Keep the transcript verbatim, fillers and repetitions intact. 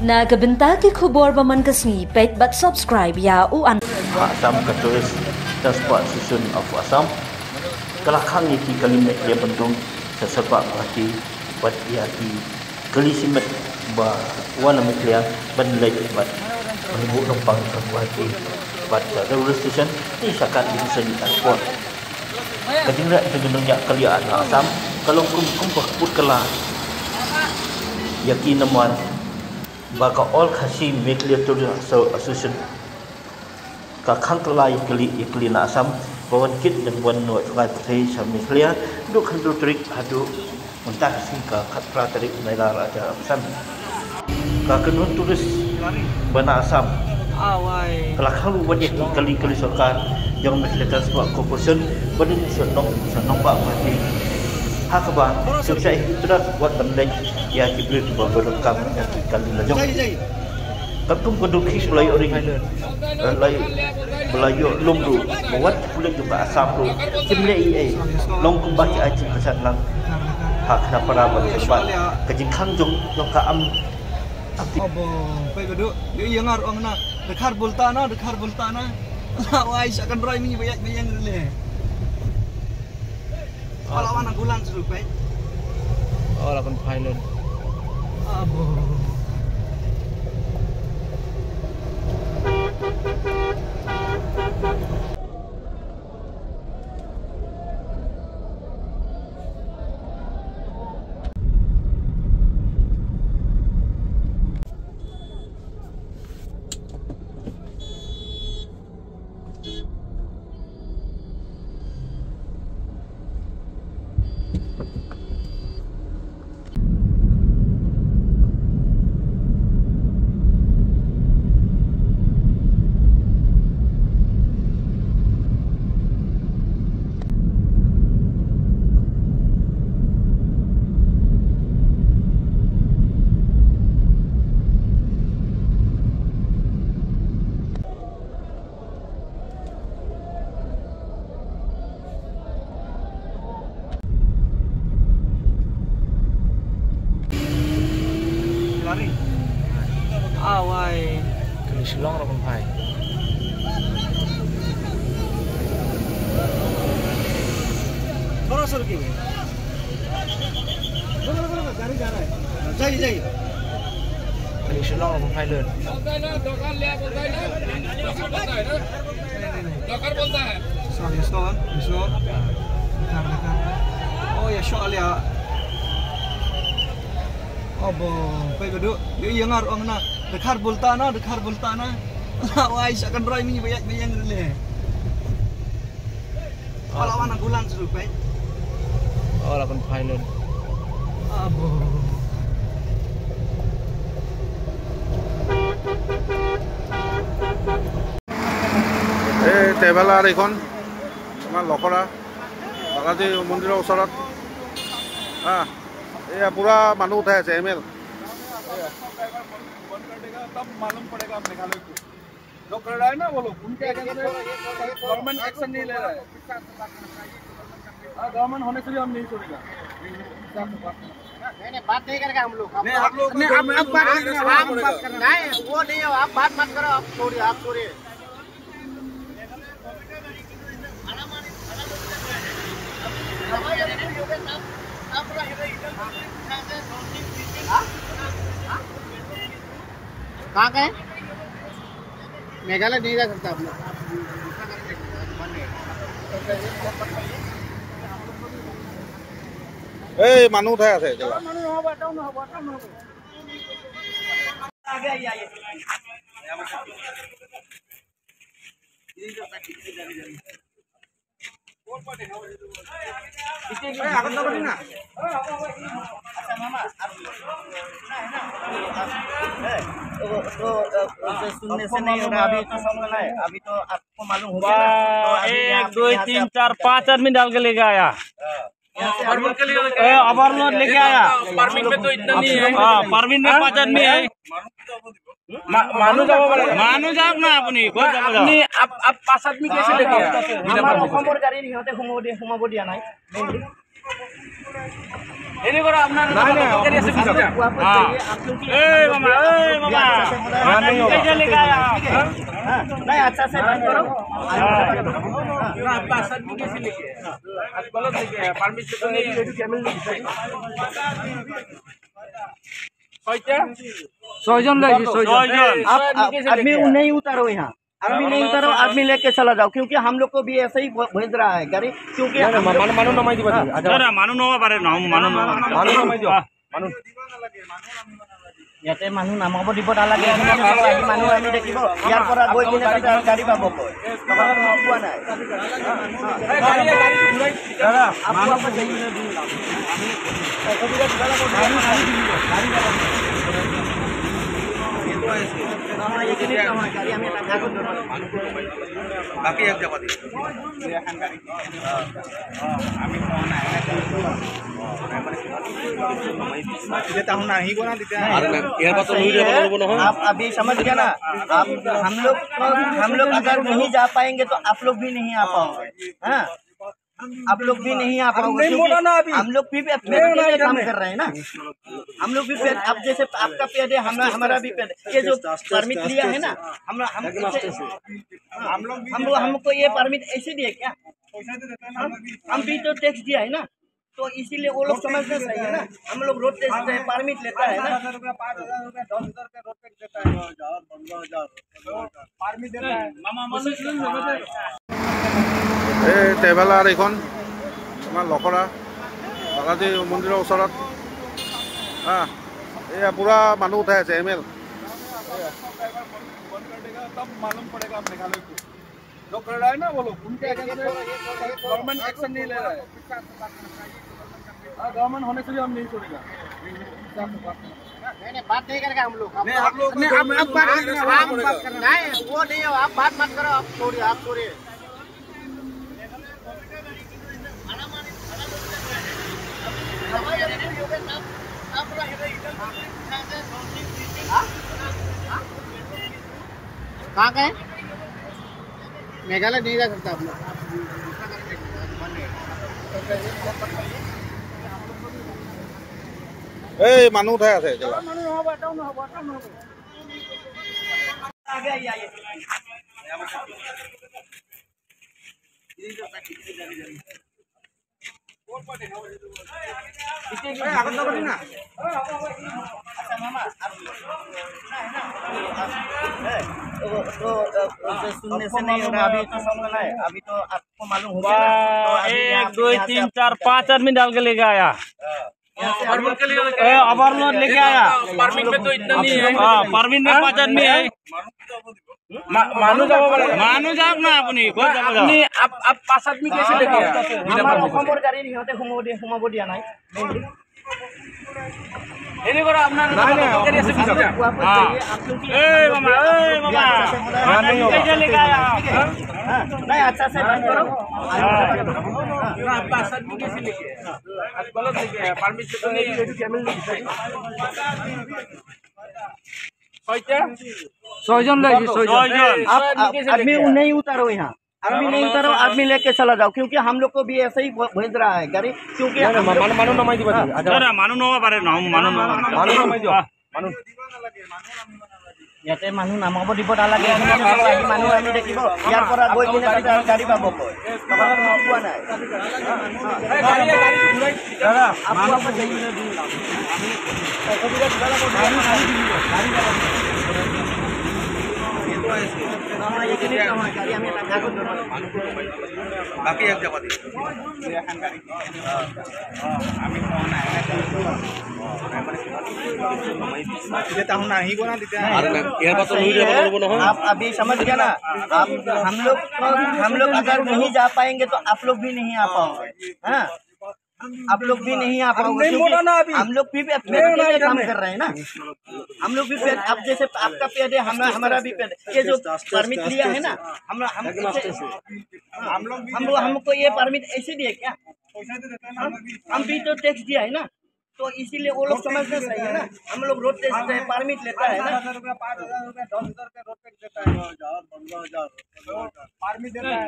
Na ka bynta ki khubor ba man ka sngi, peit bad subscribe ïa u an. Assam ka Tourist Transport Association of Assam ka la khang ïa ki kali Meghalaya ban dung sha sor Guwahati bad ïa ki kali shimet ba wan na Meghalaya ban leit bad ban buh nongpang sha Guwahati bad ka railway station te sha ka Division Airport. Ka jingrep jong ki nongñiah kali na Assam ka long kum kum ka kput ka la ïa ki namar ba ka All Khasi Meghalaya Tourism Asso-, Association ka khang ka la ïa kali ïa kali na Assam ba wan kit dang wan noh jngai pyrthei sha Meghalaya duk hynriew tarik haduh mynta ka sngi ka khatphra tarik Nailar ar hajar arphew san. Ka kynhun tourist ba na Assam ka la khang ruh wat ïa ki kali kali sorkar jong Meghalaya Transport Corporation ba dang shu nong shu nong ba ba ti ha kaba shu shah hi trat wat ban leit ïa ki briew ba ba donkam ïa ki kali la jong. Katkum ka dukhi ba la ïoh ring, ba la ïoh, ba la ïoh lum ruh ba wat ki pulit jong ka Assam ruh kim leh ei ei. Long kumba ki ai jingpyrshah lang ha khana para bad ka jingkhang jong jong ka am. Abo, peit ba duk. Ïa ïa ngar ong na. Dkhar bulta na, dkhar bulta na. La wai sha kan roi mi ba ïaid ba ïeng rle. Pala wan ambulance ruh peit. Oh, la kan pilot. Abo. Awai. Kali Shillong ruh kan phai. Thora sor ki. Jai, jai. Kali Shillong ruh kan phai lut. Sorry, sorry, sorry. Dakar, Dakar. Oh, ya, soal ya. Abo, peit ba duk. Ïa ïa ngar ong na. Dkhar bulta na, dkhar bulta na. La wai sha kan roi mi ba ïaid ba ïeng rle. Pala wan ambulance ruh peit. Oh, la kan pilot. Abo. এই ট্ৰেভেলাৰ এইখন আমাৰ লখৰা বালাজী মন্দিৰৰ ওচৰত। হা, এয়া পূৰা মানুহ উঠাই আছে এম এল। बंद कर देगा, तब मालूम पड़ेगा मेघालय को। जो कर रहा है ना वो लोग, उनके अगेंस्ट में गवर्नमेंट एक्शन नहीं ले रहा है। हाँ, गवर्नमेंट होने के लिए हम नहीं छोड़ेगा। नहीं, नहीं, बात नहीं करेगा हम लोग। नहीं, आप लोग नहीं, आप, आप बात, आप बात करें। नहीं, वो नहीं है, आप बात मत करो, आप छोड़िए, आप छोड़िए। कहाँ का है? मेघालय नहीं जा सकता आप लोग। এই মানুহ উঠাই আছে এতিয়া। तो, तो, तो सुनने से नहीं होगा, अभी तो समझना है, अभी तो आपको मालूम हो गया ना। तो अभी एक, यहाँ पे, दो, यहाँ से तीन, आप चार, पाँच आदमी डाल के लेके आया। परवीन के लिए लेके आया। ए, ओवरलोड लेके आया। परवीन में तो इतना नहीं है। हाँ, परवीन में पाँच आदमी है। मा-, मानु जाओ, मानु जाओ ना अपनी, कौन जाओ, जाओ। अपनी, आप, आप पाँच आदमी कैसे लेके आया? बिना परमिशन। আমাৰ অসমৰ গাড়ী সিহঁতে সোমাব দিয়া, সোমাব দিয়া নাই। এনে করো, আপনার নাই, নাই, কর্মচারী আছে, আপনি বুঝুন। आप लोग वापस हाँ। जाइए, आप लोग की ए, मामा, ए, मामा। यहाँ नहीं होगा। कैसे लेके आया आप? हाँ? नहीं, अच्छा से बात करो। हाँ। आप पाँच आदमी कैसे लेके आए? आप गलत लेके आए, परमिशन तो नहीं है। ছয়জন লাগি, ছয়জন। ছয়জন। आप, आप, आदमी नहीं उतारो यहाँ। आदमी नहीं उतारो, आदमी लेके चला जाओ, क्योंकि हम लोग को भी ऐसे ही भे-, भेज रहा है गाड़ी, क्योंकि नहीं, नहीं, हम लोग मानो, मानो ना, मैं हाँ। না, না, মানুহ নমাব পাৰে, নহ-, মানুহ নমাব পাৰে। মানো না, মই দিয়ক। মানো। ইয়াতে মানুহ নামাব দিব নালাগে, আমি মানুহ, আমি দেখিব, ইয়াৰ পৰা গৈ কিনে তাতে গাড়ী পাব গৈ। নহ'লে নোপোৱা নাই। দাদা, বাকী এক জাগা দি। ইয়াৰ পৰা লৈ যাব লাগিব নহয়। आप अभी समझ गया ना, आप, हम लोग, हम लोग अगर नहीं जा पाएंगे तो आप लोग भी नहीं आ पाओगे। हाँ, आप लोग भी नहीं आ पाओगे, क्योंकि हम लोग भी पेट के लिए काम कर रहे हैं ना। हम लोग भी पेट, अब जैसे आपका पेट है, हम, हमारा भी पेट। ये जो परमिट लिया है ना, हम, हम, हम लोग, हमको ये परमिट ऐसे दिए क्या? हम, हम भी तो टैक्स दिया है ना, तो इसीलिए वो लोग समझना चाहिए ना। हम लोग रोड टैक्स देते हैं, परमिट लेता है ना। এই ট্ৰেভেলাৰ এইখন আমাৰ লখৰা বালাজী মন্দিৰৰ ওচৰত। হা, এয়া পূৰা মানুহ উঠাই আছে, এম এল। जो कर रहा है ना वो लोग, उनके अगेंस्ट में गवर्नमेंट एक्शन नहीं ले रहा है। हाँ, गवर्नमेंट होने से भी हम नहीं छोड़ेगा। नहीं, नहीं, बात नहीं करेगा हम लोग। नहीं, आप लोग नहीं, आप, आप बात, आप बात करना। नहीं, वो नहीं है, आप बात मत करो, आप छोड़िए, आप छोड़िए। कहाँ का है? मेघालय नहीं जा सकता आप लोग। এই মানুহ উঠাই আছে এতিয়া। तो, तो, तो, तो सुनने से नहीं होगा, अभी तो सुनना है, अभी तो आपको मालूम हो गया ना। तो अभी एक, यहाँ पे, दो, यहाँ पे तीन, आप चार, क्या पाँच आदमी डाल के लेके आया। हाँ। यहाँ से हम लोग, ए, ओवरलोड लेके आया। परमिट में तो इतना नहीं है। हाँ, परमिट में पाँच आदमी है। मा-, मानू जाओ, मानू जाओ ना अपनी, खुद जाओ, जाओ। আপনি, আপ-, আপ-, পাঁচ আদমি কেসে লেকে আয়া? আমাৰ অসমৰ গাড়ী সিহঁতে সোমাব দিয়া, সোমাব দিয়া নাই। এনে কৰা আপোনাৰ নাই, নাই, কৰ্মচাৰী আছে, বুজিছা? आप लोग वापस हाँ। जाइए, आप लोग की ए, मामा, ए, मामा। यहाँ नहीं होगा। कैसे लेके आया आप? हाँ? नहीं, अच्छा से बात करो। हाँ। आप पाँच आदमी कैसे लेके आए? आप गलत लेके आए, परमिशन तो नहीं है। ছয়জন লাগি, ছয়জন। ছয়জন। आप, आप, आदमी नहीं उतारो यहाँ। आदमी नहीं उतारो, आदमी लेके चला जाओ, क्योंकि हम लोग को भी ऐसे ही भे-, भेज रहा है गाड़ी, क्योंकि नहीं, नहीं, हम लोग मानो, मानो ना, मैं हाँ। আচ্ছা। না, না, মানুহ নমাব পাৰে, নহ-, মানুহ নমাব পাৰে। মানো না, মই দিয়ক। हाँ। মানো। ইয়াতে মানুহ নামাব দিব নালাগে, আমি মানুহ, আমি দেখিব, ইয়াৰ পৰা গৈ কিনে তাতে গাড়ী পাব গৈ। নহ'লে নোপোৱা নাই। দাদা, आप वापस जाइए। বাকী এক জাগা দি। ইয়াৰ পৰা লৈ যাব লাগিব নহয়। आप अभी समझ गया ना, आप, हम लोग, हम लोग अगर नहीं जा पाएंगे तो आप लोग भी नहीं आ पाओगे। हाँ, आप लोग भी नहीं आ पाओगे, क्योंकि हम लोग भी पेट के लिए काम कर रहे हैं ना। हम लोग भी पेट, अब जैसे आपका पेट है, हम, हमारा भी पेट। ये जो परमिट लिया है ना, हम, हम, हम लोग, हमको ये परमिट ऐसे दिए क्या? हम, हम भी तो टैक्स दिया है ना, तो इसीलिए वो लोग समझना चाहिए ना। हम लोग रोड टैक्स देते हैं, परमिट लेता है ना। पाँच हजार रुपया, पाँच हजार रुपया, दस हजार रुपया रोड टैक्स देता है। परमिट देता है।